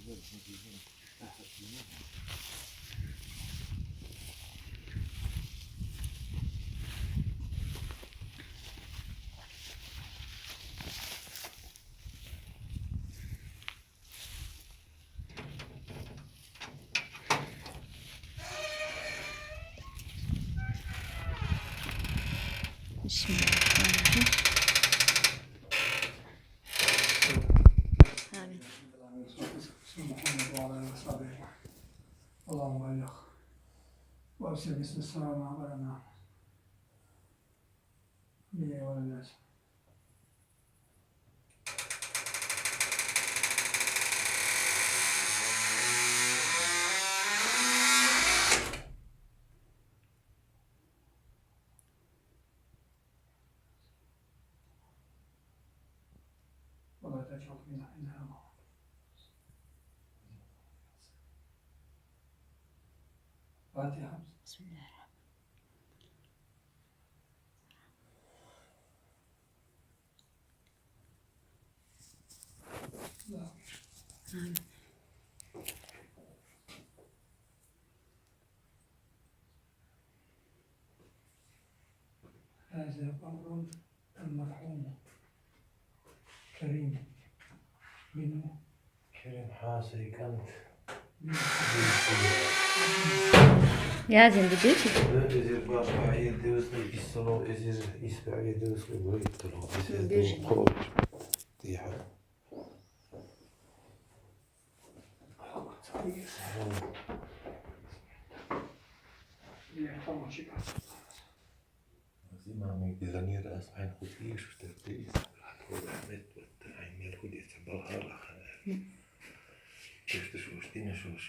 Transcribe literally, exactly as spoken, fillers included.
بسم الله الرحمن الرحيم. آمين. محمد وعلى آله وصحبه أجمعين. اللهم بلغ وأبلغ مثل السلام على الناس. ولا تجعل فينا إلا فاتحة. بسم الله الرحمن الرحيم. هذا قبر المرحوم كريم بن كريم حاسي كانت. يا زين بديتي. Эзир башха айылдыбызны, исону эзир испе айылдыбызны бөлүктүр. Эзир Бир. Кол. Тиха. Зимами дизайнер ас айн худ иш тертис. Худ Ахмед вот айн мел худ ис балхар лахан. Чеште шуш, тине шуш.